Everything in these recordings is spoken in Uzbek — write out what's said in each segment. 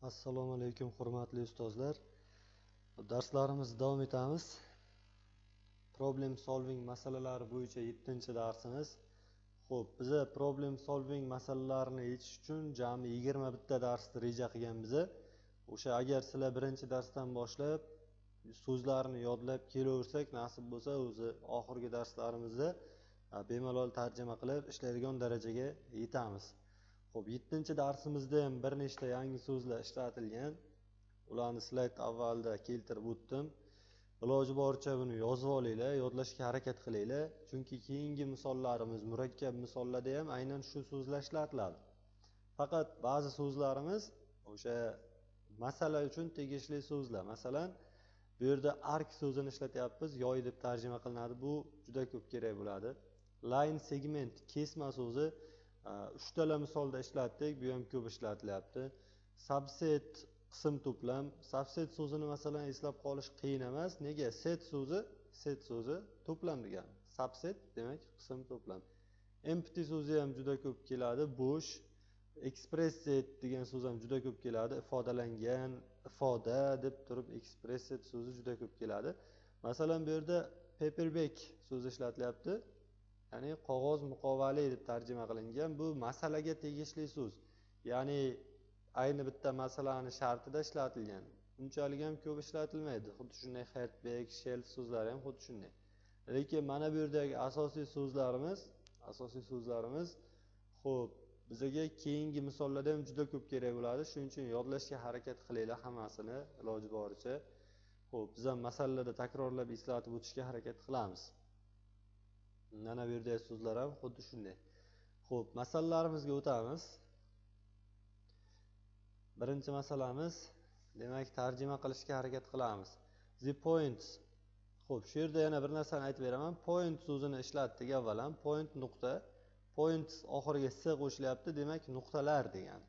Assalomu alaykum hurmatli ustozlar. Darslarimizni davom etamiz. Problem solving masalalari bo'yicha 7-darsimiz. Xo'p, biza problem solving masalalarini yechish uchun jami 21 ta darsni reja qilganmiz. O'sha agar sizlar birinchi darsdan boshlab so'zlarni yodlab kelaversak, nasib bo'lsa o'zi oxirgi darslarimizda bemalol tarjima qilib ishlaydigan darajaga yetamiz. Xo'p, 7-darsimizda ham bir nechta yangi so'zlar ishlatilgan. Ularni slayd avvalida keltirib o'tdim. Iloji boricha buni yozib olinglar, yodlashga harakat qilinglar, chunki keyingi misollarimiz murakkab misollarda ham aynan shu so'zlar ishlatiladi. Faqat ba'zi so'zlarimiz o'sha masala uchun tegishli so'zlar. Masalan, bu yerda ark so'zini ishlatyapmiz, yoy deb tarjima qilinadi. Bu juda ko'p kerak bo'ladi. Line segment, kesma so'zi uchtala misolda ishlatdik, bu ham ko'p ishlatilyapti. Subset, qism to'plam. Subset so'zini masalan eslab qolish qiyin emas. Nega? Set so'zi to'plam degani. Subset demak qism to'plam. Empty so'zi ham juda ko'p keladi, bo'sh. Expressed degan so'z ham juda ko'p keladi, ifodalangan, ifoda deb turib expressed so'zi juda ko'p keladi. Masalan, bu yerda paperback so'zi ishlatilyapti. Ya'ni qog'oz muqovali deb tarjima qilingan. Bu masalaga tegishli so'z. Ya'ni ayni bitta masalani shartida ishlatilgan. Unchalik ham ko'p ishlatilmaydi. Xuddi shunday hardback, shelf so'zlari ham xuddi shunday. Lekin mana bu yerdagi asosiy so'zlarimiz xo'p, bizga keyingi misollarda ham juda ko'p kerak bo'ladi. Shuning uchun yodlashga harakat qilinglar hammasini iloji boricha. Xo'p, biz ham masalalarda takrorlab eslatib o'tishga harakat qilamiz. Mana bu yerdagi so'zlar ham xuddi shunday. Xo'p, masalalarimizga o'tamiz. Birinchi masalamiz, demak tarjima qilishga harakat qilamiz. The points. Xo'p, shu yerda yana bir narsani aytib beraman. Point so'zini ishlatdik avvalan. Point nuqta. Points oxiriga s qo'shilyapti, demak nuqtalar degani.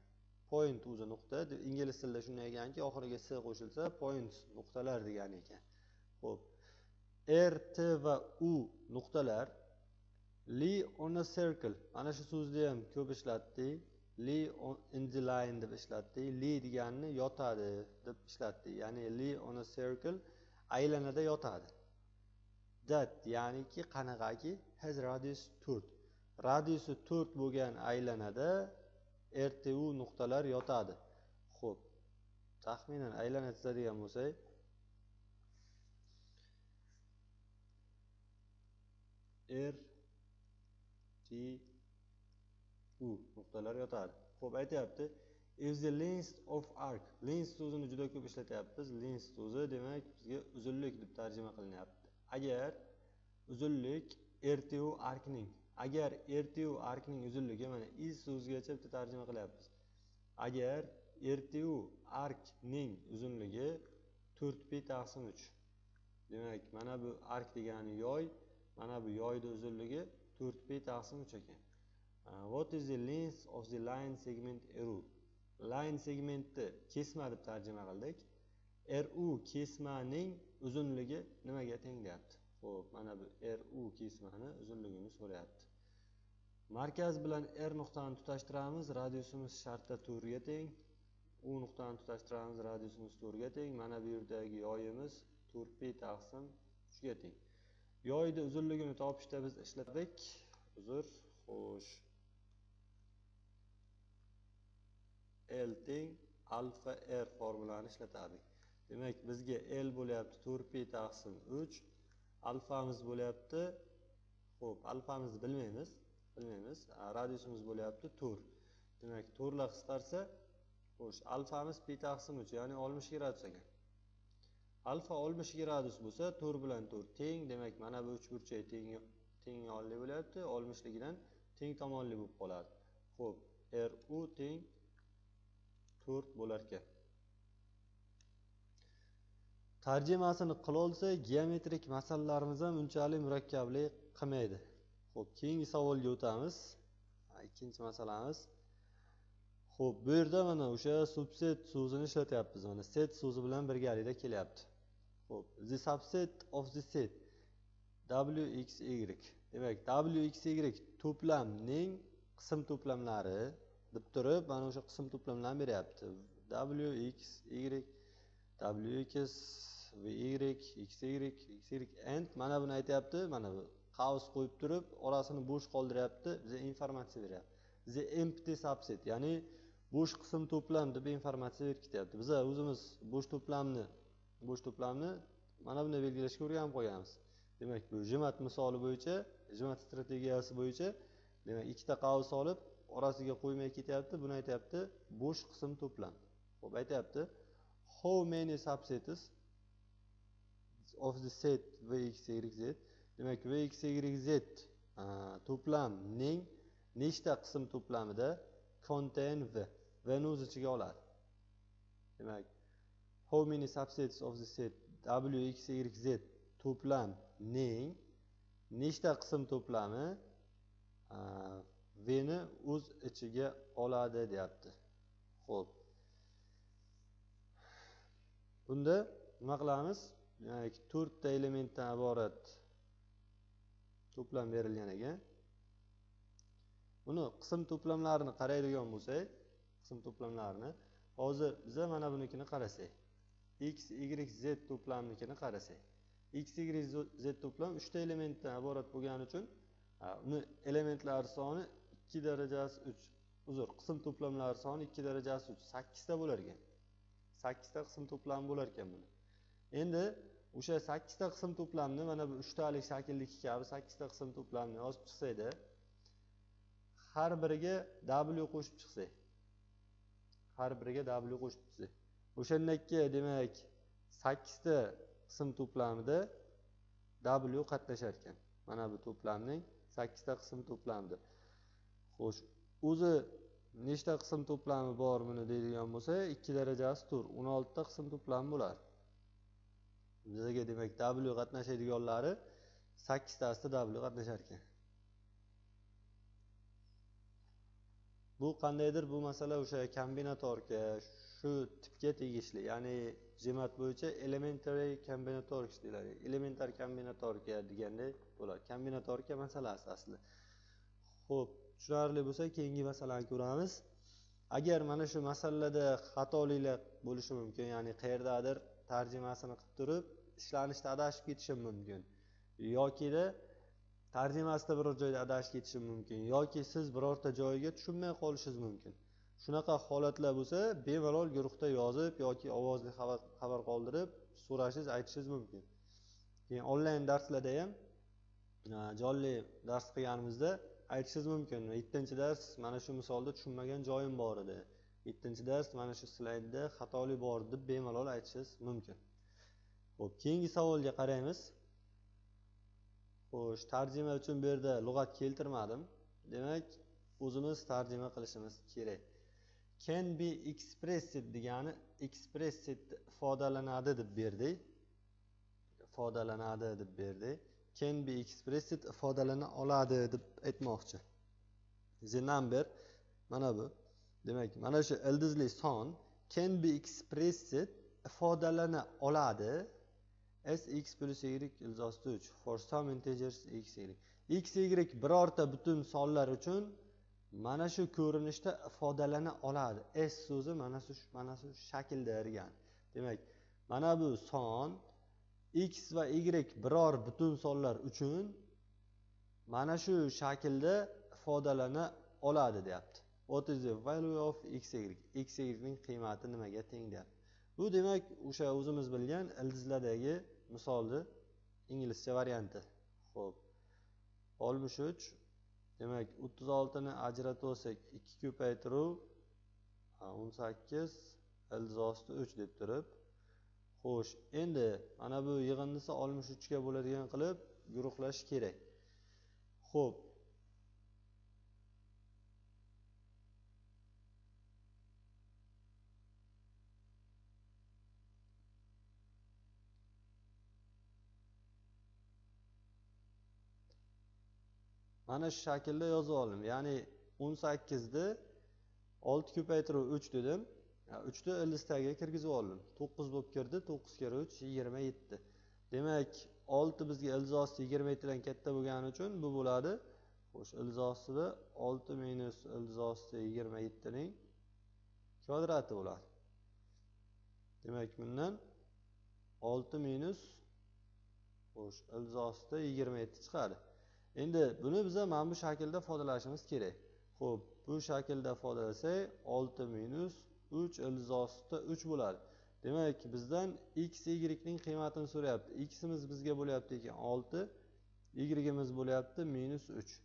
Point o'zi nuqta, ingliz tilida shunday ekanki, oxiriga s qo'shilsa points nuqtalar degani ekan. Xo'p, R, T va U nuqtalar. Lie on a circle. Mana shu so'zni ham ko'p ishlatdik. Lie in the line deb ishlatdik. Lie deganini yotadi deb ishlatdik. Ya'ni lie on a circle aylanada yotadi. That ya'niki qanaqaki has radius 4. Radiusi 4 bo'lgan aylanada RTU nuqtalar yotadi. Xo'p, taxminan aylana chizadigan bo'lsak, R T U nuqtalar yotadi. Xo'p, aytyapti if the length of arc. Length so'zini juda ko'p ishlatyapmiz. Length so'zi demak bizga uzunlik deb tarjima qilinyapti. Agar uzunlik RTU arkning, agar RTU arkning uzunligi, mana is so'zigacha bitta tarjima qilyapmiz. Agar RTU arkning uzunligi 4 pi taqsim 3. Demak, mana bu ark degani yoy, mana bu yoyning uzunligi 4 pi taqsim 3 ekan. What is the length of the line segment RU? Line segmentni kesma deb tarjima qildik. RU kesmaning uzunligi nimaga teng deyapti. Xo'p, mana bu RU kesmani uzunligini so'rayapti. Markaz bilan R nuqtani tutashtiramiz, radiusimiz shartda 4 ga teng. U nuqtani tutashtiramiz, radiusimiz 4 ga teng. Mana bu yerdagi yoyimiz 4 pi taqsim 3 ga teng. Yoyning uzunligini topishda biz ishlatdik. Uzr, xo'sh. L teng alfa R formulani ishlatardik. Demak, bizga L bo'lyapti 4 pi taqsim 3, alfamiz bo'lyapti. Xo'p, alfamizni bilmaymiz. Radiusimiz bo'lyapti 4. Demak, 4 la qisqarsa, xo'sh, alfamiz pi taqsim 3, ya'ni 62 gradus ekan. Alfa 62 gradus bo'lsa, 4 bilan 4 teng. Demak, mana bu uchburchak teng yonli bo'lyapti, 60 ligidan teng tomonli bo'lib qoladi. Xo'p, RU teng 4 bo'lar ekan. Tarjimasini qila olsak, geometrik masalalarimiz ham unchalik murakkablik qilmaydi. Xo'p, keyingi savolga o'tamiz. Ikkinchi masalamiz. Xo'p, bu yerda mana o'sha subset so'zini ishlatyapmiz. Mana set so'zi bilan birgalikda kelyapti. Xo'p, the subset of the set W X Y. Demak, W X Y to'plamning qism to'plamlari deb turib, mana o'sha qism to'plamlarni beryapti. W, X, Y, W, X, V, Y, X, Y, X, Y, and mana buni aytyapti, mana bu qavs qo'yib turib, orasini bo'sh qoldiryapti, biza informatsiya beryapti. The empty subset, ya'ni bo'sh qism to'plam deb informatsiya berib ketyapti. Biza o'zimiz bo'sh to'plamni mana bunday belgilashga o'rganib qo'yganmiz. Demak, bu jimat misoli bo'yicha, jimat strategiyasi bo'yicha, demak, ikkita qavs olib, orasiga qo'ymay ketyapti, buni aytyapti bo'sh qism to'plam. Xo'p, aytyapti how many subsets of the set V X Y Z. Demak, V X Y Z to'plamning nechta qism to'plamida contain V, V ni o'z ichiga oladi. Demak, how many subsets of the set W X Y Z to'plamning nechta qism to'plami V ni o'z ichiga oladi deyapti. Xo'p. Bunda nima qilamiz? Demak, 4 ta elementdan iborat to'plam berilgan ekan. Buni qism to'plamlarini qaraydigan bo'lsak, qism to'plamlarini hozir biza mana bunikini qarasak, X, Y, Z to'plamnikini qarasak, X, Y, Z to'plam 3 ta elementdan iborat bo'lgani uchun uni elementlari soni 2 darajasi 3, uzr, qism to'plamlari soni 2 darajasi 3, 8 ta bo'lar ekan. 8 ta qism to'plami bo'lar ekan buni. Endi o'sha 8 ta qism to'plamni mana bu 3 talik shaklniki kabi 8 ta qism to'plamni yozib chiqsak-da, har biriga W qo'shib chiqsak, har biriga W qo'shib chiqsak, o'shandaki demak 8 ta qism to'plamida W qatnashar ekan. Mana bu to'plamning 8 ta qism to'plamida. Xo'sh, o'zi nechta qism to'plami bor buni deydigan bo'lsa, 2 darajasi 4, 16 ta qism to'plami bo'ladi. Bizga demak W qatnashadiganlari 8 tasida W qatnashar ekan. Bu qandaydir bu masala o'sha kombinatorka shu tipga tegishli, ya'ni jimat bo'yicha elementary combinatorics deyiladi. Elementar kombinatorka degandek bo'ladi. Kombinatorka masalasi asli. Xo'p, tushunarli bo'lsa keyingi masalani ko'ramiz. Agar mana shu masalada xatoliklar bo'lishi mumkin, ya'ni qayerdadir tarjimasini qilib turib ishlanishda adashib ketishim mumkin, yokida tarjimasida biror joyda adashib ketishim mumkin, yoki siz birorta joyiga tushunmay qolishingiz mumkin. Shunaqa holatlar bo'lsa, bemalol guruhda yozib yoki ovozli xabar qoldirib so'rashingiz, aytishingiz mumkin. Keyin onlayn darslarda ham jonli dars qilganimizda aytishingiz mumkin. 7-dars mana shu misolda tushunmagan joyim bor edi. 7-dars mana shu slaydda xatolik bor deb bemalol aytishingiz mumkin. Xo'p, keyingi savolga qaraymiz. Xo'sh, tarjima uchun bu yerda lug'at keltirmadim. Demak, o'zimiz tarjima qilishimiz kerak. Can be expressed degani expressed ifodalanadi deb berdik. Ifodalanadi deb berdik. Can be expressed ifodalana oladi deb aytmoqchi. The number mana bu. Demak, mana shu ildizli son can be expressed ifodalana oladi s x plus y ildiz osti 3 for some integers x y. X y birorta butun sonlar uchun mana shu ko'rinishda ifodalana oladi. S so'zi mana shu shaklda degan. Demak, mana bu son x va y biror butun sonlar uchun mana shu shaklda ifodalana oladi deyapti. What is the value of x y? X y ning qiymati nimaga teng deyapti. Bu demak o'sha o'zimiz bilgan ildizlardagi misolni inglizcha varianti. Xo'p. 63, demak 36 ni ajratib olsak 2 ko'paytiruv 18 ildiz osti 3 deb turib. Xo'sh, endi mana bu yig'indisi 63 ga bo'ladigan qilib guruhlash kerak. Xo'p. Mana shu shaklda yozib oldim. Ya'ni 18 ni 6 ko'paytirib 3 dedim. 3 ni ildiz tagiga kirgizib oldim. 9 bo'lib kirdi. 9 kere 3 27. Demak, 6 bizga ildiz osti 27 dan katta bo'lgani uchun bu bo'ladi. Xo'sh, ildiz ostida 6 minus ildiz osti 27 ning kvadrati bo'ladi. Demak, bundan 6 minus xo'sh, ildiz ostida 27 chiqadi. Endi buni biz mana bu shaklda ifodalashimiz kerak. Xo'p, bu shaklda ifodalasak 6 minus 3 ildiz ostida 3 bo'ladi. Demak, bizdan x, y ning qiymatini so'rayapti. X imiz bizga bo'lyapti ekan 6, y imiz bo'lyapti minus 3.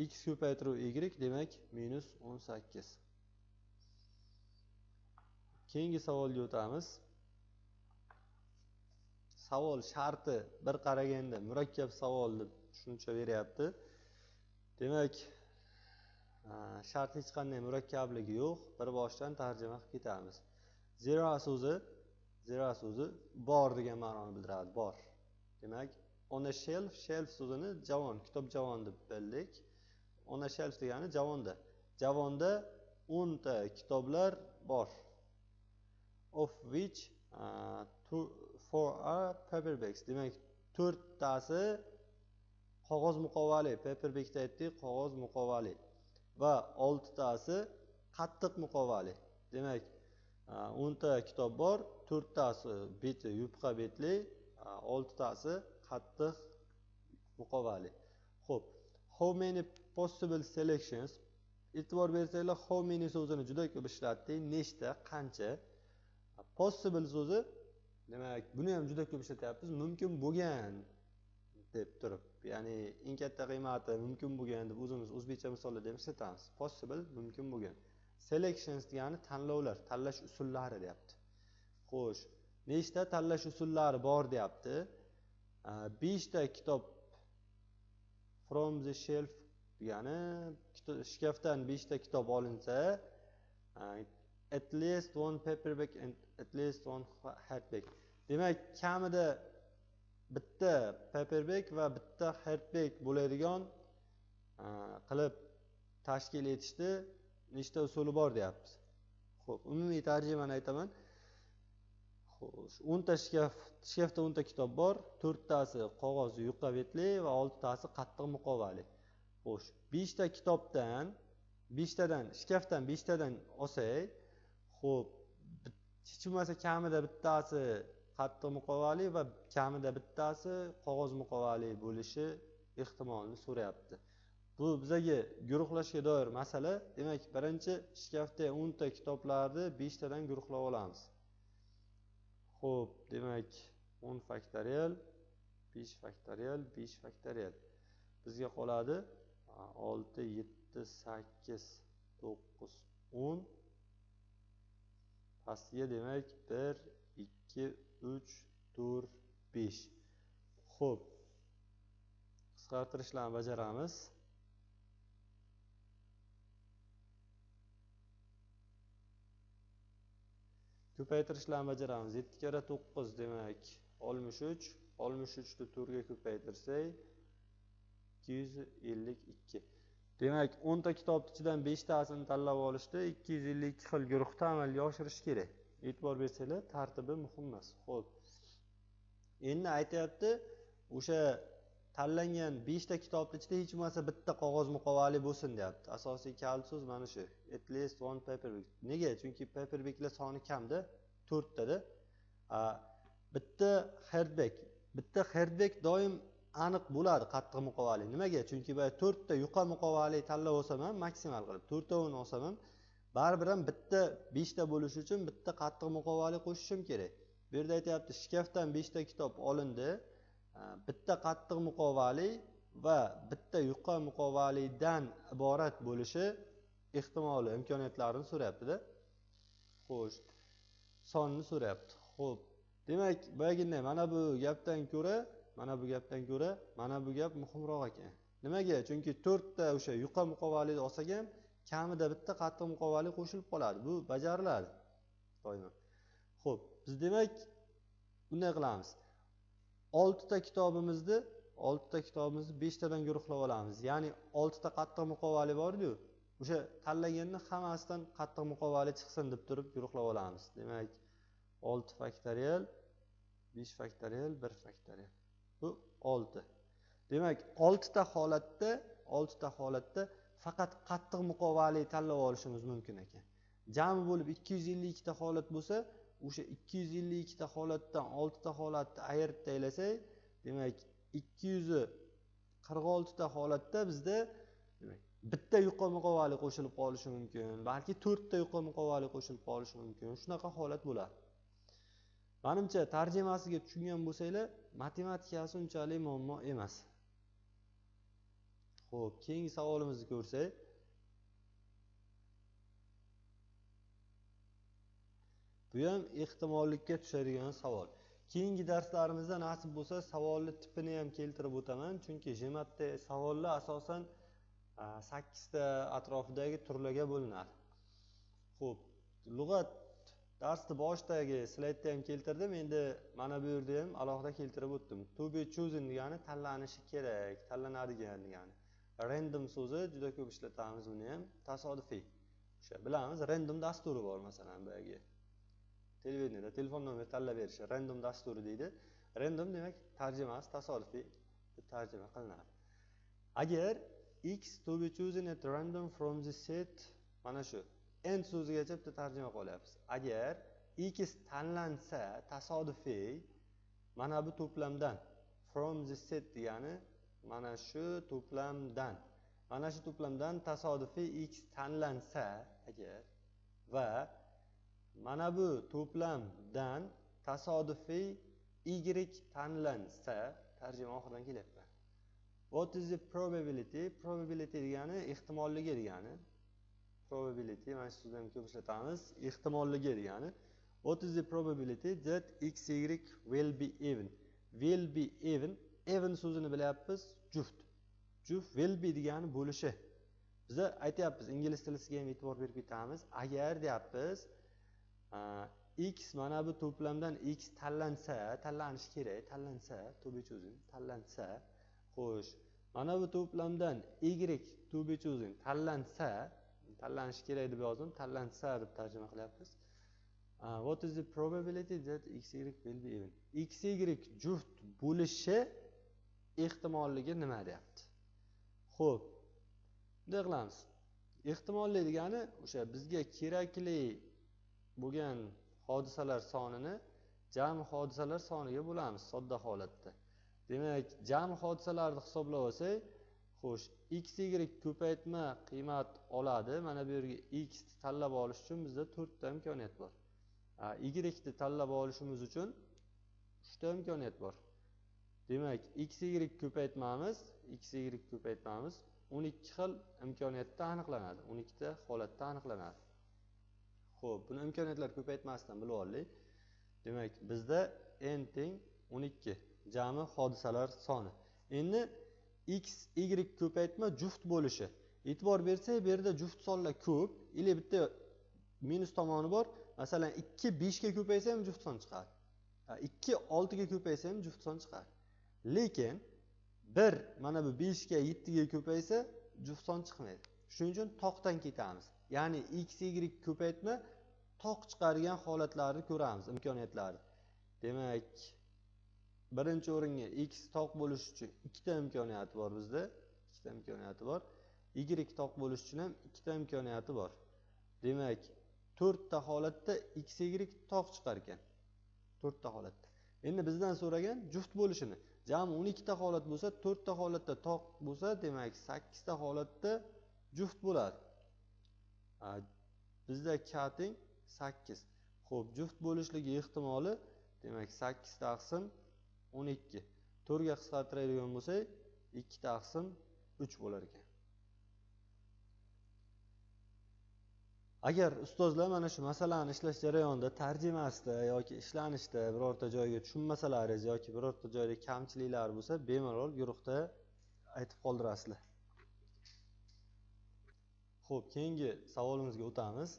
X ko'paytiruv y demak minus 18. Keyingi savolga o'tamiz. Savol sharti bir qaraganda murakkab savol deb tushuncha beryapti. Demak, shart hech qanday murakkabligi yo'q. Bir boshdan tarjima qilib ketamiz. Zero so'zi bor degan ma'noni bildiradi, bor. Demak, on a shelf, shelf so'zini javon, kitob javon deb bildik. On a shelf degani javonda. Javonda 10 ta kitoblar bor. Of which 4 are paperbacks. Demak, 4 tasi qog'oz muqovali, paperbackda aytdik, qog'oz muqovali va 6 tasi qattiq muqovali. Demak, 10 ta kitob bor, 4 tasi beti yupqa betli, 6 tasi qattiq muqovali. Xo'p, how many possible selections? E'tibor bersanglar, how many so'zini juda ko'p ishlatdik. Nechta, qancha. Possible so'zi, demak, buni ham juda ko'p ishlatyapmiz. Mumkin bo'lgan deb turib, ya'ni eng katta qiymati mumkin bo'lgan deb o'zimiz o'zbekcha misollarda ham ishlatamiz. Possible mumkin bo'lgan. Selections degani tanlovlar, tanlash usullari deyapti. Xo'sh, nechta tanlash usullari bor deyapti. 5 ta kitob from the shelf degani shkafdan 5 ta kitob olinsa, at least one paperback and at least one hardback. Demak, kamida bitta paperback va bitta hardback bo'ladigan qilib tashkil etishni nechta usuli bor deyapmiz. Xo'p, umumiy tarjimani aytaman. Xo'sh, 10 ta shkafda 10 ta kitob bor, 4 tasi qog'oz yuqa betli va 6 tasi qattiq muqovali. Xo'sh, 5 ta kitobdan 5 tadan shkafdan 5 tadan olsak, xo'p, hech bo'lmasa kamida bittasi qattiq muqovali va kamida bittasi qog'oz muqovali bo'lishi ehtimolini so'rayapti. Bu bizaga guruhlashga doir masala. Demak, birinchi shkafda 10 ta kitoblarni 5 tadan guruhlab olamiz. Xo'p, demak 10 faktorial, 5 faktorial, 5 faktorial. Bizga qoladi 6, 7, 8, 9, 10. Pastga demak 1, 2, 3, 4, 5. Xo'p. Qisqartirishlarni bajaramiz. Ko'paytirishlarni bajaramiz. 7 karra 9 demak 63. 63 ni 4 ga ko'paytirsak 252. Demak, 10 ta kitobning ichidan 5 tasini tanlab olishda 252 xil guruhda amalga oshirish kerak. E'tibor bersanglar, tartibi muhim emas. Xo'p. Endi aytayapti, o'sha tanlangan 5 ta kitobning ichida hech bo'lmasa bitta qog'oz muqovali bo'lsin deyapti. Asosiy kalit so'z mana shu. At least one paperback. Nega? Chunki paperbacklar soni kamda, 4 tada. Bitta hardback, bitta hardback doim aniq bo'ladi qattiq muqovali. Nimaga? Chunki boya 4 ta yuqa muqovali tanlab olsam ham maksimal qilib 4 tavini olsam ham baribir ham bitta 5 ta bo'lishi uchun bitta qattiq muqovali qo'shishim kerak. Bu yerda aytayapti, shkafdan 5 ta kitob olindi. Bitta qattiq muqovali va bitta yuqa muqovalidan iborat bo'lishi ehtimoli, imkoniyatlarini so'rayapti-da. Xo'sh, sonni so'rayapti. Xo'p, demak, boyaginday mana bu gapdan ko'ra, mana bu gap muhimroq ekan. Nimaga? Chunki 4 ta o'sha yuqa muqovalini olsak ham kamida bitta qattiq muqovali qo'shilib qoladi. Bu bajariladi doimo. Xo'p, biz demak bunday qilamiz. 6 ta kitobimizni 5 tadan guruhlab olamiz. Ya'ni 6 ta qattiq muqovali bor-ku, o'sha tanlaganni hammasidan qattiq muqovali chiqsin deb turib guruhlab olamiz. Demak, 6 faktorial, 5 faktorial, 1 faktorial. Bu 6. Demak, 6 ta holatda faqat qattiq muqovali tanlab olishimiz mumkin ekan. Jami bo'lib 252 ta holat bo'lsa, o'sha 252 ta holatdan 6 ta holatni ayirib tashlasak, demak 246 ta holatda bizda demak bitta yuqori muqovali qo'shilib qolishi mumkin, balki 4 ta yuqori muqovali qo'shilib qolishi mumkin. Shunaqa holat bo'ladi. Menimcha tarjimasiga tushungan bo'lsanglar, matematikasi unchalik muammo emas. Xo'p, keyingi savolimizni ko'rsak. Bu ham ehtimollikka tushadigan savol. Keyingi darslarimizda nasib bo'lsa savolni tipini ham keltirib o'taman, chunki GMATda savollar asosan 8 ta atrofidagi turlarga bo'linadi. Xo'p, lug'at darsni boshidagi slaydda ham keltirdim, endi mana bu yerda ham alohida keltirib o'tdim. To be chosen degani tanlanishi kerak, tanlanadigan degani. Random so'zi juda ko'p ishlatamiz buni ham, tasodifiy. O'sha bilamiz, random dasturi bor masalan, boyagi televideniyada telefon nomeri tanlab berishi random dasturi deydi. Random demak tarjimasi tasodifiy deb tarjima qilinadi. Agar x to be chosen at random from the set, mana shu n so'zigacha bitta tarjima qilyapmiz. Agar x tanlansa tasodifiy mana bu to'plamdan, from the set degani mana shu to'plamdan, mana shu to'plamdan tasodifiy x tanlansa agar va mana bu to'plamdan tasodifiy y tanlansa, tarjima oxiridan kelyapti. What is the probability? Probability degani ehtimolligi degani. Probability, mana shu so'zni ham ko'p ishlatamiz, ehtimolligi degani. What is the probability that x y will be even? Will be even, even so'zini bilyapmiz, juft. Juft will be degani bo'lishi. Biz aytyapmiz, ingliz tilisiga ham e'tibor berib ketamiz. Agar deyapmiz, x mana bu to'plamdan x tanlansa, tanlanishi kerak, tanlansa, to be chosen, tanlansa, xo'sh, mana bu to'plamdan y to be chosen tanlansa, tanlanishi kerak deb yozdim, tanlansa deb tarjima qilyapmiz. What is the probability that x y will be even? X y juft bo'lishi ehtimolligi nima deyapti. Xo'p, bunday qilamiz. Ehtimolli degani o'sha bizga kerakli bo'lgan hodisalar sonini jami hodisalar soniga bo'lamiz sodda holatda. Demak, jami hodisalarni hisoblab olsak, xo'sh, x y ko'paytma qiymat oladi. Mana bu yerga x ni tanlab olish uchun bizda 4 ta imkoniyat bor. Y ni tanlab olishimiz uchun 3 ta imkoniyat bor. Demak, x y ko'paytmamiz, x y ko'paytmamiz 12 xil imkoniyatda aniqlanadi, 12 ta holatda aniqlanadi. Xo'p, buni imkoniyatlar ko'paytmasidan bilib oldik. Demak, bizda n teng 12 jami hodisalar soni. Endi x y ko'paytma juft bo'lishi. E'tibor bersak, bu yerda juft sonlar ko'p, ili bitta minus tomoni bor. Masalan, 2 5 ga ko'paysa ham juft son chiqadi. 2 6 ga ko'paysa ham juft son chiqadi. Lekin 1 mana bu 5 ga 7 ga ko'paysa juft son chiqmaydi. Shuning uchun toqdan ketamiz. Ya'ni x y ko'paytma toq chiqargan holatlarni ko'ramiz, imkoniyatlarni. Demak, birinchi o'ringa x toq bo'lishi uchun 2 ta imkoniyati bor bizda, 2 ta imkoniyati bor. Y toq bo'lishi uchun ham 2 ta imkoniyati bor. Demak, 4 ta holatda x y toq chiqar ekan. 4 ta holatda. Endi bizdan so'ragan juft bo'lishini. Jami 12 ta holat bo'lsa, 4 ta holatda toq bo'lsa, demak 8 ta holatda juft bo'ladi. Bizda k teng 8. Xo'p, juft bo'lishligi ehtimoli demak 8 taqsim 12. 4 ga qisqartiradigan bo'lsak, 2 taqsim 3 bo'lar ekan. Agar ustozlar mana shu masalani ishlash jarayonida tarjimasida yoki ishlanishda birorta joyga tushunmasalaringiz yoki birorta joyda kamchiliklar bo'lsa, bemalol guruhda aytib qoldirasizlar. Xo'p, keyingi savolimizga o'tamiz.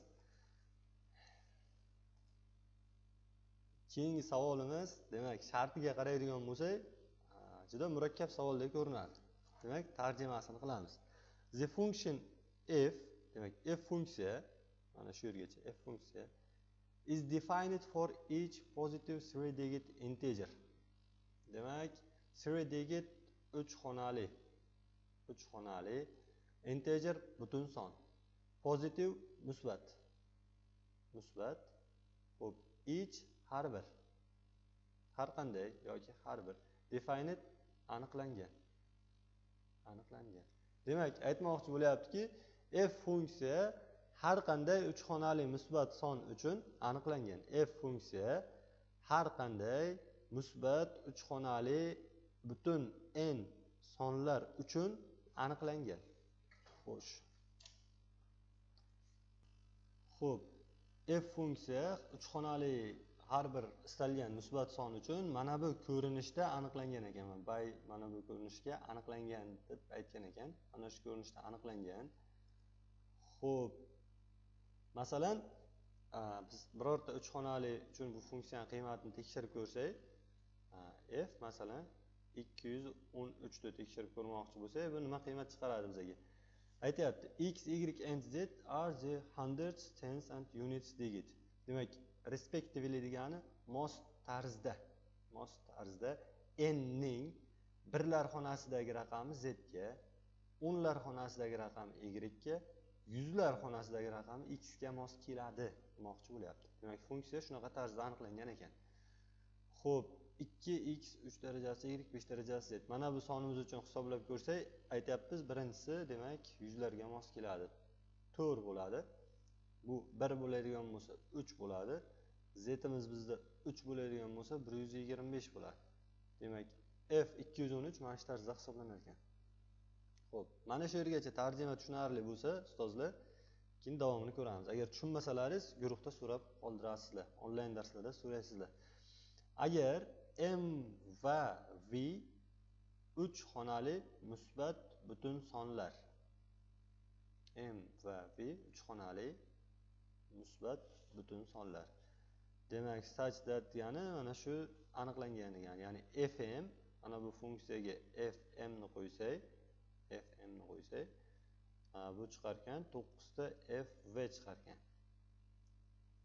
Keyingi savolimiz, demak, shartiga qaraydigan bo'lsak, juda murakkab savoldek ko'rinadi. Demak, tarjimasini qilamiz. The function f, demak, f funksiya, mana shu yergacha f funksiya is defined for each positive 3-digit integer. Demak, 3-digit 3 xonali, 3 xonali integer butun son. Positive musbat. Musbat. Xo'p, Each har bir. Har qanday yoki har bir. Defined aniqlangan. Aniqlangan. Demak, aytmoqchi bo'lyaptiki, f funksiya har qanday uch xonali musbat son uchun aniqlangan. F funksiya har qanday musbat uch xonali butun n sonlar uchun aniqlangan. Xo'sh. Xo'p, f funksiya uch xonali har bir istalgan musbat son uchun mana bu ko'rinishda aniqlangan ekan. Bay mana bu ko'rinishga aniqlangan deb aytgan ekan. Mana shu ko'rinishda aniqlangan. Xo'p, masalan, biz birorta uch xonali uchun bu funksiyaning qiymatini tekshirib ko'rsak, f masalan 213 ni tekshirib ko'rmoqchi bo'lsak, bu nima qiymat chiqaradi bizga? Aytyapti, x, y and z are the hundreds, tens and units digit. Demak, respectively degani mos tarzda. Mos tarzda n ning birlar xonasidagi raqami z ga, o'nlar xonasidagi raqami y ga, yuzlar xonasidagi raqami x ga mos keladi demoqchi bo'lyapti. Demak, funksiya shunaqa tarzda aniqlangan ekan. Xo'p, 2x 3 darajasi y 5 darajasi z. Mana bu sonimiz uchun hisoblab ko'rsak, aytyapmiz, birinchisi demak yuzlarga mos keladi. 4 bo'ladi. Bu 1 bo'ladigan bo'lsa 3 bo'ladi. Zimiz bizda 3 bo'ladigan bo'lsa 125 bo'ladi. Demak, f 213 mana shu tarzda hisoblanar ekan. Xo'p, mana shu yergacha tarjima tushunarli bo'lsa, ustozlar, keyin davomini ko'ramiz. Agar tushunmasalaringiz, guruhda so'rab qoldirasizlar, onlayn darslarda so'raysizlar. Agar m va v 3 xonali musbat butun sonlar. M va v 3 xonali musbat butun sonlar. Demak, such that degani mana shu aniqlangan degani. Ya'ni fm, mana bu funksiyaga fm ni qo'ysak, fm ni qo'ysak, bu chiqar ekan 9 ta fv chiqar ekan.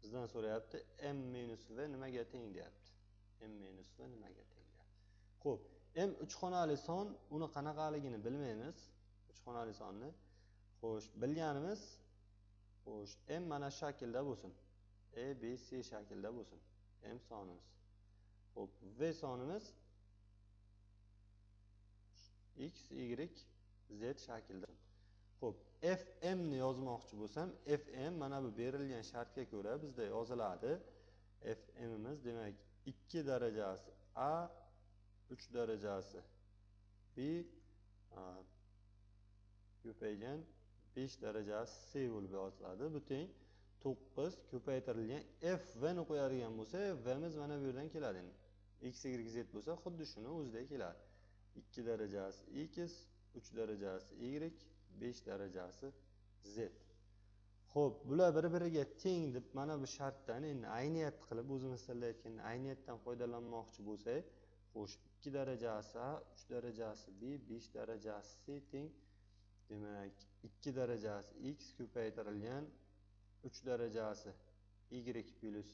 Bizdan so'rayapti, m minus v nimaga teng deyapti. M minus v nimaga teng deyapti. Xo'p, m 3 xonali son, uni qanaqaligini bilmaymiz, 3 xonali sonni. Xo'sh, bilganimiz, xo'sh, m mana shu shaklda bo'lsin. A, B, C shaklda bo'lsin m sonimiz. Xo'p, v sonimiz x, y, z shaklda. Xo'p, fm ni yozmoqchi bo'lsam, fm mana bu berilgan shartga ko'ra bizda yoziladi. Fmimiz demak 2 darajasi a, 3 darajasi b ko'paygan 5 darajasi c bo'lib yoziladi. Bu teng 9 ko'paytirilgan f v ni qo'yadigan bo'lsa, vimiz mana bu yerdan keladi endi. X, y, z bo'lsa, xuddi shuni o'zida keladi. 2 darajasi x, 3 darajasi y, 5 darajasi z. Xo'p, bular bir-biriga teng deb mana bu shartdan endi ayniyat qilib o'zimiz tilda ayniyatdan foydalanmoqchi bo'lsak, xo'sh, 2 darajasi a, 3 darajasi b, 5 darajasi c teng, demak 2 darajasi x ko'paytirilgan 3 darajasi y plus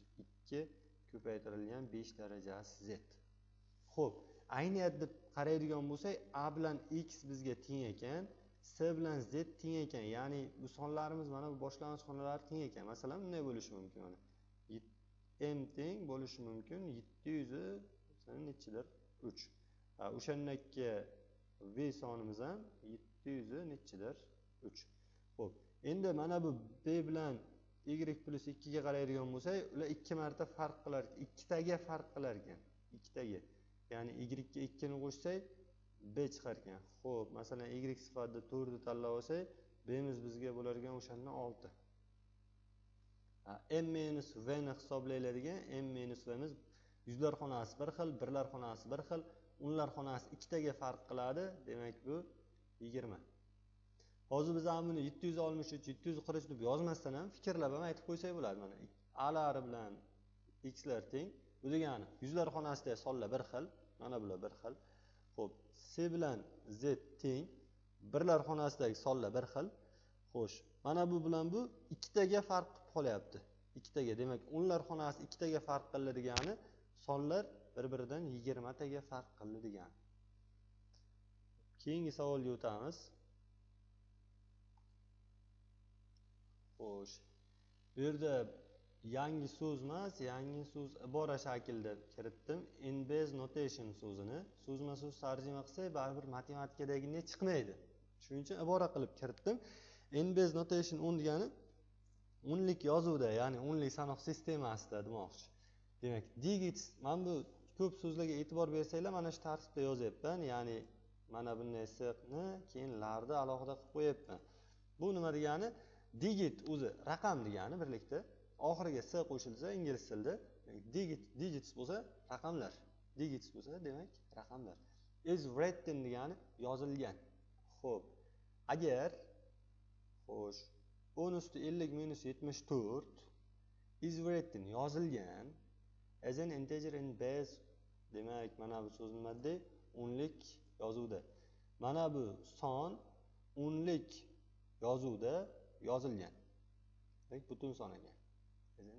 2 ko'paytirilgan 5 darajasi z. Xo'p, ayniyat deb qaraydigan bo'lsak, a bilan x bizga teng ekan, c bilan z teng ekan. Ya'ni bu sonlarimiz mana bu boshlang'ich xonalar teng ekan. Masalan, bunday bo'lishi mumkin mana. M teng bo'lishi mumkin 700 nechidir 3. O'shandagi v sonimiz ham 700 nechidir 3. Xo'p, endi mana bu b bilan y plus 2 ga qaraydigan bo'lsak, ular 2 marta farq qilar, ikkitaga farq qilar ekan, ikkitaga. Ya'ni y ga 2 ni qo'shsak b chiqar ekan. Xo'p, masalan y sifatida 4 ni tanlab olsak, b'miz bizga bo'lar ekan o'shandan 6. M minus v ni hisoblaydigan m minus v'miz yuzlar xonasi bir xil, birlar xonasi bir xil, o'nlar xonasi ikkitaga farq qiladi. Demak, bu 20. Hozir biz ham buni 763, 743 deb yozmasdan ham fikrlab ham aytib qo'ysak bo'ladi. Mana a'lari bilan xlar teng. Bu degani yuzlar xonasidagi sonlar bir xil, mana bular bir xil. Xo'p, c bilan z teng, birlar xonasidagi sonlar bir xil. Xo'sh, mana bu bilan bu ikkitaga farq qilib qolyapti. Ikkitaga, demak, o'nlar xonasi ikkitaga farq qildi degani sonlar bir-biridan 20 taga farq qildi degani. Keyingi savolga o'tamiz. Xo'sh, bu yerda yangi so'z emas, yangi so'z ibora shaklida kiritdim. In base notation so'zini so'zma-so'z tarjima qilsak, baribir matematikadagidek chiqmaydi. Shuning uchun ibora qilib kiritdim. In base notation 10 degani o'nlik yozuvda, ya'ni o'nlik sanoq sistemasida demoqchi. Demak, digits, mana bu ko'p so'zlarga e'tibor bersanglar, mana shu tartibda yozyapman, ya'ni mana bunday siqni, keyin larni alohida qilib qo'yapman. Bu nima degani? Digit o'zi raqam degani birlikda. Oxiriga s qo'shilsa ingliz tilida digit, digits bo'lsa raqamlar, digits bo'lsa demak raqamlar. Is written degani yozilgan. Xo'p, agar xo'sh 10 usti 50 minus 74 is written yozilgan as an integer in base, demak mana bu so'z nima deydi? O'nlik yozuvda. Mana bu son o'nlik yozuvda yozilgan. Demak butun son ekan.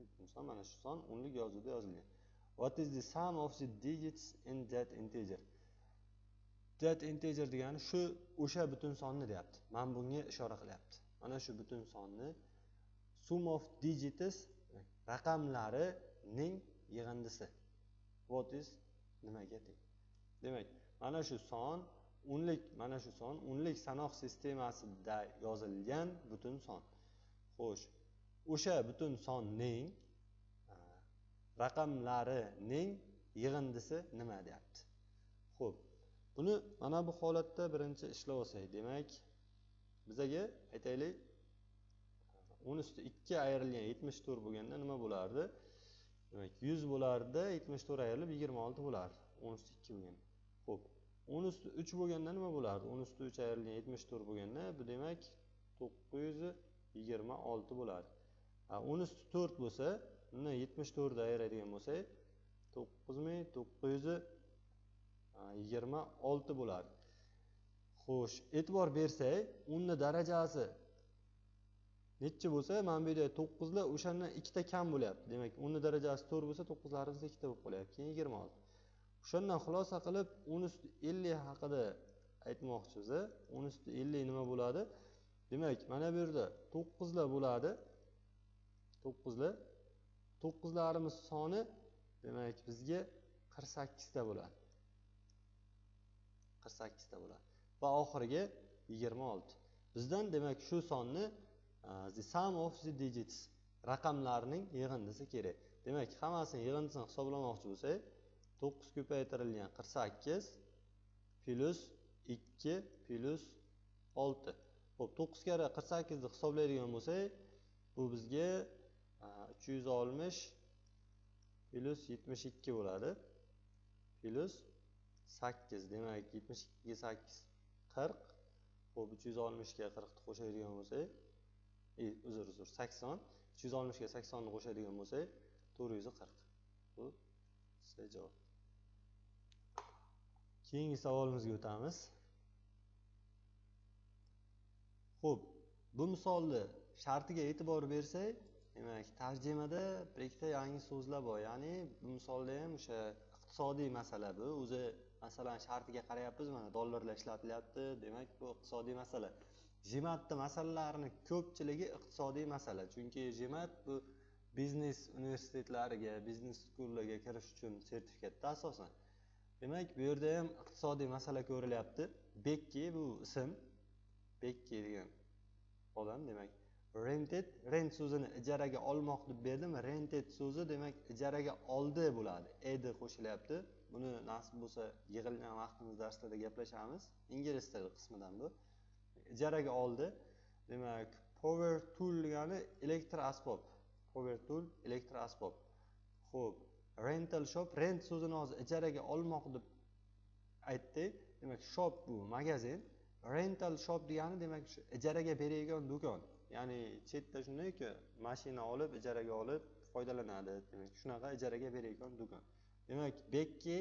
Butun son, mana shu son o'nlik yozuvda yozilgan. What is the sum of the digits in that integer? That integer degani shu o'sha butun sonni deyapti. Mana bunga ishora qilyapti. Mana shu butun sonni sum of digits raqamlarining yig'indisi. What is nimaga teng? Demak, mana shu son o'nlik, mana shu son o'nlik sanoq sistemasida yozilgan butun son. Xo'sh, o'sha butun sonning raqamlarining yig'indisi nima deyapti. Xo'p, buni mana bu holatda birinchi ishlab olsak, demak, bizaga aytaylik 10 usti 2 ayrilgan 74 bo'lganda nima bo'lardi? Demak, 100 bo'lardi, 74 ayrilib 26 bo'lardi. 10 usti 2 bo'lganda. Xo'p, 10 usti 3 bo'lganda nima bo'lardi? 10 usti 3 ayrilgan 74 bo'lganda, bu demak 926 bo'lardi. 10 usti 4 bo'lsa, undan 74 ni ayiradigan bo'lsak, 9926 bo'lardi. Xo'sh, e'tibor bersak, o'nni darajasi necha bo'lsa, mana bu yerda to'qqizlar o'shandan ikkita kam bo'lyapti. Demak, o'nni darajasi 4 bo'lsa, to'qqizlarimiz ikkita bo'lib qolyapti. Keyin 26. O'shandan xulosa qilib 10 usti 50 haqida aytmoqchimiz. 10 usti 50 nima bo'ladi? Demak, mana bu yerda to'qqizlar bo'ladi. To'qqizlar. To'qqizlarimiz soni demak bizga 48 ta bo'ladi. 48 ta bo'ladi. Va oxiriga 26. Bizdan demak shu sonni the sum of the digits raqamlarning yig'indisi kerak. Demak, hammasini yig'indisini hisoblamoqchi bo'lsak, 9 ko'paytirilgan 48 plyus 2 plyus 6. Xo'p, 9 karra 48 ni hisoblaydigan bo'lsak, bu bizga 360 plyus 72 bo'ladi. Plyus 8, demak 72 ga 8 40. Xo'p, 360 ga 40 ni qo'shadigan bo'lsak, uzr, 80. 360 ga 80 ni qo'shadigan bo'lsak, 440. Bu C javob. Keyingi savolimizga o'tamiz. Xo'p, bu misolni shartiga e'tibor bersak, demak, tarjimada bir ikkita yangi so'zlar bor. Ya'ni bu misolda ham o'sha iqtisodiy masala bu. O'zi masalan shartiga qarayapmiz, mana dollarlar ishlatilyapti, demak bu iqtisodiy masala. GMATni masalalarini ko'pchiligi iqtisodiy masala. Chunki GMAT bu biznes universitetlariga, biznes schoollarga kirish uchun sertifikatda asosan. Demak, bu yerda ham iqtisodiy masala ko'rilyapti. Bekki bu ism. Bekki degan odam, demak, rented, rent so'zini ijaraga olmoq deb berdim. Rented so'zi demak ijaraga oldi bo'ladi. Ed qo'shilyapti. Buni nasib bo'lsa yig'ilgan vaqtimiz darslarda gaplashamiz. Ingliz tili qismidan bu. Ijaraga oldi. Demak, power tool degani elektr asbob. Power tool elektr asbob. Xo'p, rental shop, rent so'zini hozir ijaraga olmoq deb aytdik. Demak, shop bu magazin. Rental shop degani demak shu ijaraga beradigan do'kon. Ya'ni chetda shundayku, mashina olib, ijaraga olib foydalanadi. Demak, shunaqa ijaraga beradigan do'kon. Demak, Bekki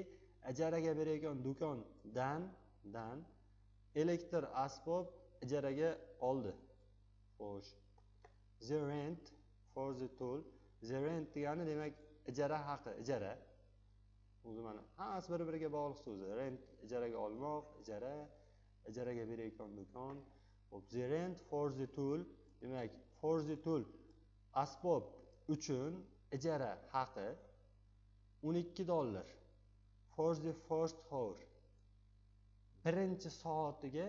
ijaraga beradigan do'kondan dan elektr asbob ijaraga oldi. Xo'sh. The rent for the tool. The rent degani demak ijara haqi, ijara. O'zi mana hammasi bir-biriga bog'liq so'zi. Rent ijaraga olmoq, ijara, ijaraga berayotgan do'kon. Xo'p, the rent for the tool, demak for the tool asbob uchun ijara haqi $12 for the first hour. Birinchi soatiga,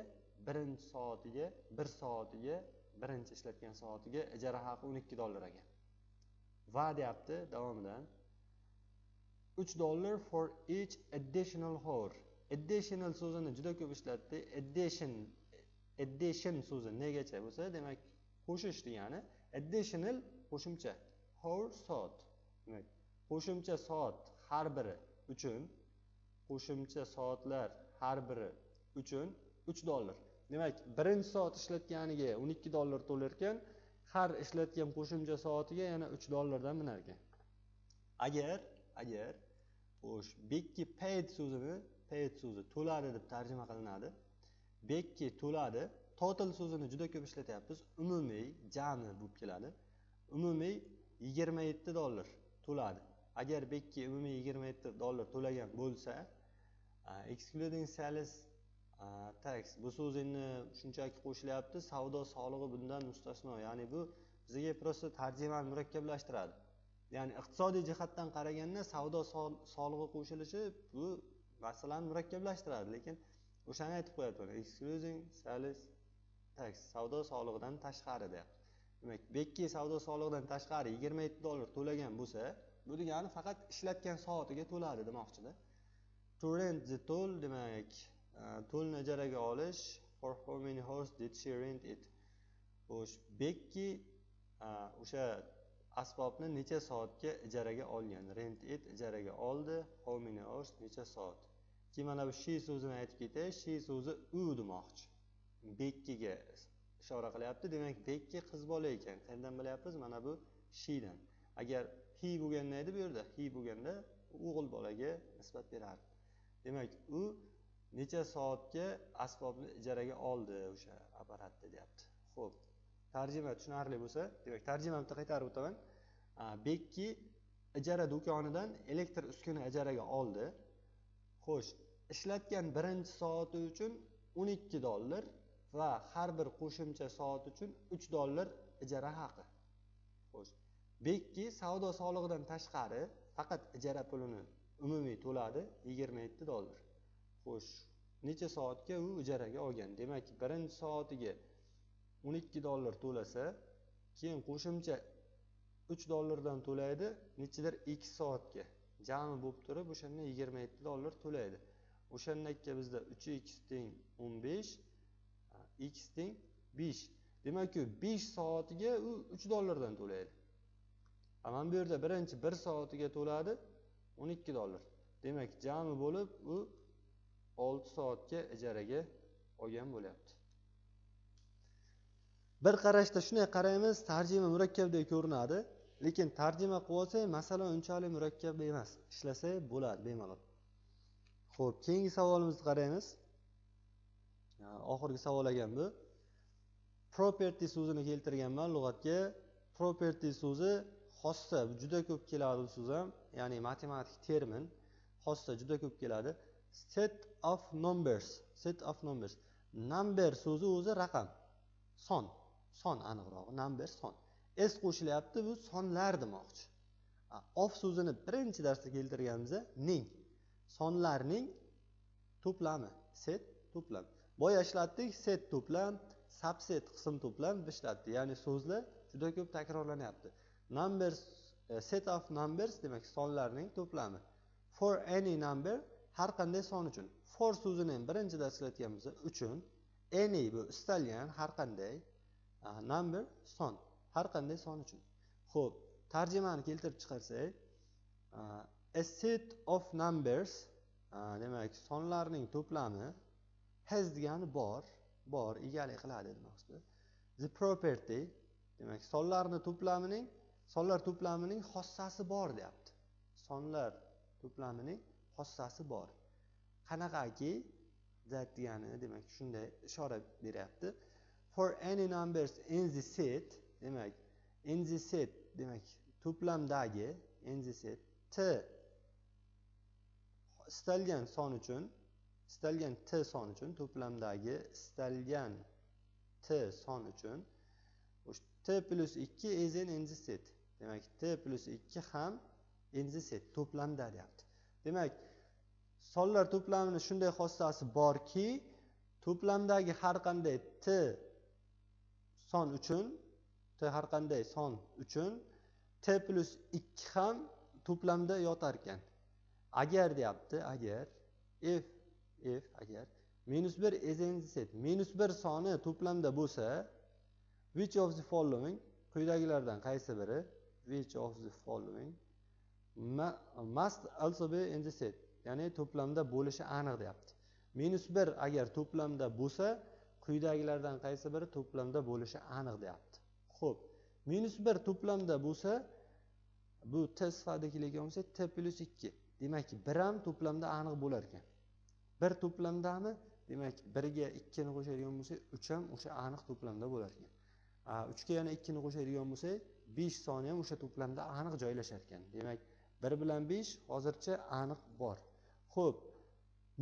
bir soatiga, birinchi ishlatgan soatiga ijara haqi $12 ekan. Va deyapti davomidan $3 for each additional hour. Additional so'zini juda ko'p ishlatdi. Addition so'zi negacha bo'lsa, demak qo'shish degani, additional qo'shimcha, hour soat. Demak, qo'shimcha soat har biri uchun, qo'shimcha soatlar har biri uchun $3. Demak, birinchi soat ishlatganiga $12 to'lar ekan, har ishlatgan qo'shimcha soatiga yana $3 dan minar ekan. Agar xo'sh, Bekki paid so'zini, paid so'zi to'ladi deb tarjima qilinadi. Bekki to'ladi. Total so'zini juda ko'p ishlatyapmiz. Umumiy, jami bo'lib keladi. Umumiy $27 to'ladi. Agar Bekki umumiy $27 to'lagan bo'lsa, excluding sales tax, bu so'z endi shunchaki qo'shilyapti, savdo solig'i bundan mustasno. Ya'ni bu bizga prosta tarjimani murakkablashtiradi. Ya'ni iqtisodiy jihatdan qaraganda savdo solig'i qo'shilishi bu masalani murakkablashtiradi, lekin o'shani aytib qo'yapti. Excluding sales tax, savdo solig'idan tashqari deyapti. Demak, Bekki savdo solig'idan tashqari $27 to'lagan bo'lsa, bu degani faqat ishlatgan soatiga to'ladi demoqchida. To rent the tool, demak, to'lni ijaraga olish. For how many hours did she rent it? Xo'sh, Bekki o'sha asbobni necha soatga ijaraga olgan? Rent it ijaraga oldi. How many hours necha soat? Keyin mana bu she so'zini aytib ketay. She so'zi u demoqchi. Bekkiga ishora qilyapti. Demak, Bekki qiz bola ekan. Qayerdan bilyapmiz? Mana bu she'dan. Agar he bo'lganda edi bu yerda, he bo'lganda o'g'il bolaga nisbat berardi. Demak, u necha soatga asbobni ijaraga oldi o'sha apparatni deyapti. Xo'p, tarjima tushunarli bo'lsa, demak tarjimani bitta qaytarib o'taman. Bekki ijara do'konidan elektr uskuna ijaraga oldi. Xo'sh, ishlatgan birinchi soati uchun $12 va har bir qo'shimcha soat uchun $3 ijara haqi. Xo'sh, Bekki savdo solig'idan tashqari faqat ijara pulini umumiy to'ladi $27. Xo'sh, necha soatga u ijaraga olgan? Demak, birinchi soatiga $12 to'lasa, keyin qo'shimcha $3 dan to'laydi, nechadir 2 soatga. Jami bo'lib turib o'shanda $27 to'laydi. O'shandakka bizda 3x teng 15, x teng 5. Demak, u 5 soatiga u $3 dan to'laydi. Mana bu yerda birinchi 1 soatiga to'ladi $12. Demak, jami bo'lib u 6 soatga ijaraga olgan bo'lyapti. Bir qarashda shunday qaraymiz, tarjima murakkabdek ko'rinadi, lekin tarjima qilib olsak, masala unchalik murakkab emas. Ishlasak bo'ladi bemalol. Xo'p, keyingi savolimizni qaraymiz. Oxirgi savol ekan bu. Property so'zini keltirganman lug'atga. Property so'zi xossa, juda ko'p keladi bu so'z ham, ya'ni matematik termin, xossa juda ko'p keladi. Set of numbers, set of numbers. Number so'zi o'zi raqam, son, son aniqrog'i, number son. S qo'shilyapti, bu sonlar demoqchi. Of so'zini birinchi darsda keltirganimizda ning, sonlarning to'plami, set to'plam. Boya ishlatdik, set to'plam, subset qism to'plam ishlatdik. Ya'ni so'zlar juda ko'p takrorlanyapti. Numbers, set of numbers demak sonlarning to'plami. For any number har qanday son uchun. For so'zini ham birinchi darsda ishlatganmiz uchun. Any bu istalgan har qanday, number son, har qanday son uchun. Xo'p, tarjimani keltirib chiqarsak, a set of numbers demak sonlarning to'plami, has degani bor, bor egalik qiladi demoqchi. The property demak sonlarning to'plamining, sonlar to'plamining xossasi bor deyapti. Sonlar to'plamining xossasi bor. Qanaqaki that degani demak shunday ishora beryapti. For any numbers in the set demak in the set demak to'plamdagi in the set t istalgan son uchun, istalgan t son uchun, to'plamdagi istalgan t son uchun t plus 2 is in the set. Demak, t plus 2 ham in the set, to'plamda deyapti. Demak, sonlar to'plamini shunday xossasi borki, to'plamdagi har qanday t son uchun, t har qanday son uchun t plus 2 ham to'plamda yotar ekan. Agar deyapti, agar f agar -1 is in the set, -1 soni to'plamda bo'lsa, which of the following, quyidagilardan qaysi biri, which of the following must also be in the set, ya'ni to'plamda bo'lishi aniq deyapti. -1 agar to'plamda bo'lsa, quyidagilardan qaysi biri to'plamda bo'lishi aniq deyapti. Xo'p, -1 to'plamda bo'lsa, bu t sifatida keladigan bo'lsa, t plus 2. Demak, 1 ham to'plamda aniq bo'lar ekan. 1 to'plamdami? Demak, 1 ga 2 ni qo'shadigan bo'lsak, 3 ham o'sha aniq to'plamda bo'lar ekan. 3 ga yana 2 ni qo'shadigan bo'lsak, 5 soni ham o'sha to'plamda aniq joylashar ekan. Demak, 1 bilan 5 hozircha aniq bor. Xo'p,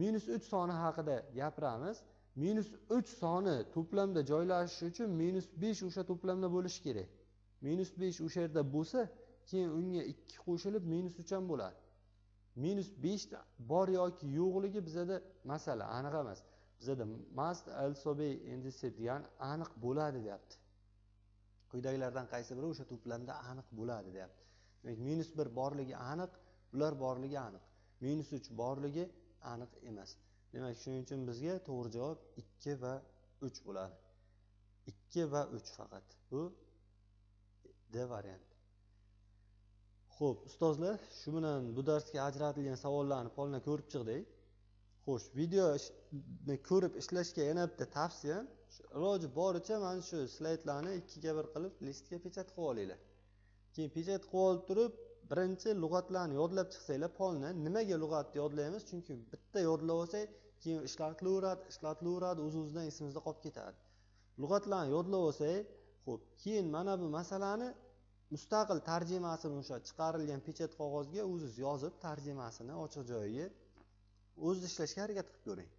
-3 soni haqida gapiramiz. -3 soni to'plamda joylashishi uchun -5 o'sha to'plamda bo'lishi kerak. -5 o'sha yerda bo'lsa, keyin unga 2 qo'shilib -3 ham bo'ladi. -5 bor yoki yo'qligi bizada masala aniq emas. Bizada must also be in the set degan aniq bo'ladi deyapti. Quyidagilardan qaysi biri o'sha to'plamda aniq bo'ladi deyapti. Demak, -1 borligi aniq, ular borligi aniq. -3 borligi aniq emas. Demak, shuning uchun bizga to'g'ri javob 2 va 3 bo'ladi. 2 va 3 faqat. Bu D varianti. Xo'p, ustozlar, shu bilan bu darsga ajratilgan savollarni polni ko'rib chiqdik. Xo'sh, videoni ko'rib ishlashga yana bitta tavsiyam, iloji boricha mana shu slaydlarni 2ga 1 qilib listga pechat qilib olinglar. Keyin pechat qilib olib turib, birinchi lug'atlarni yodlab chiqsanglar, polni nimaga lug'atni yodlaymiz? Chunki bitta yodlab olsak, keyin ishlatilaveradi, o'z-o'zidan esimizda qolib ketadi. Lug'atlarni yodlab olsak, xo'p, keyin mana bu masalani mustaqil tarjimasini o'sha chiqarilgan pechat qog'ozga o'zingiz yozib, tarjimasini ochiq joyiga o'zingiz ishlashga harakat qilib ko'ring.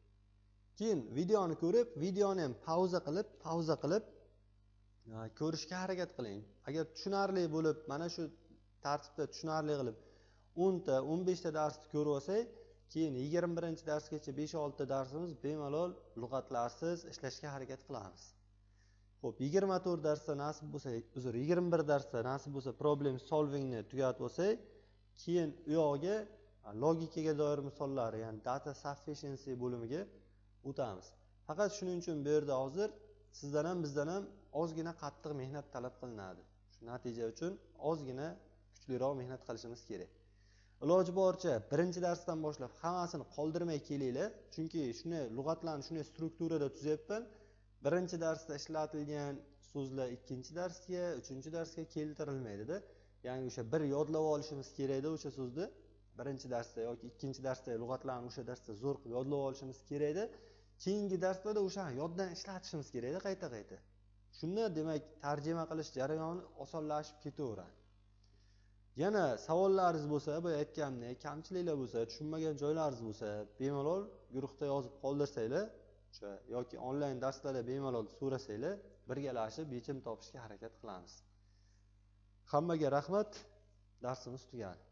Keyin videoni ko'rib, videoni ham pauza qilib ko'rishga harakat qiling. Agar tushunarli bo'lib, mana shu tartibda tushunarli qilib 10 ta, 15 ta darsni ko'rib olsak, keyin 21-darsgacha 5-6 ta darsimiz bemalol lug'atlarsiz ishlashga harakat qilamiz. Xo'p, 24 darsda nasib bo'lsa, uzr, 21 darsda nasib bo'lsa problem solvingni tugatib olsak, keyin u yog'iga logikaga doir misollar, ya'ni data sufficiency bo'limiga o'tamiz. Faqat shuning uchun bu yerda hozir sizdan ham bizdan ham ozgina qattiq mehnat talab qilinadi. Shu natija uchun ozgina kuchliroq mehnat qilishimiz kerak. Iloji boricha birinchi darsdan boshlab hammasini qoldirmay kelinglar, chunki shuni lug'atlarni shunday strukturada tuzyapman. Birinchi darsda ishlatilgan so'zlar ikkinchi darsga, uchinchi darsga keltirilmaydi-da. Ya'ni o'sha bir yodlab olishimiz kerakda o'sha so'zni birinchi darsda yoki ikkinchi darsda lug'atlarni o'sha darsda zo'r qilib yodlab olishimiz kerakda. Keyingi darslarda o'sha yoddan ishlatishimiz kerakda qayta-qayta. Shunda demak tarjima qilish jarayoni osonlashib ketaveradi. Yana savollaringiz bo'lsa, boya aytganimdek, kamchiliklar bo'lsa, tushunmagan joylaringiz bo'lsa, bemalol guruhda yozib qoldirsanglar, o'sha yoki onlayn darslarda bemalol so'rasanglar, birgalashib yechim topishga harakat qilamiz. Hammaga rahmat, darsimiz tugadi.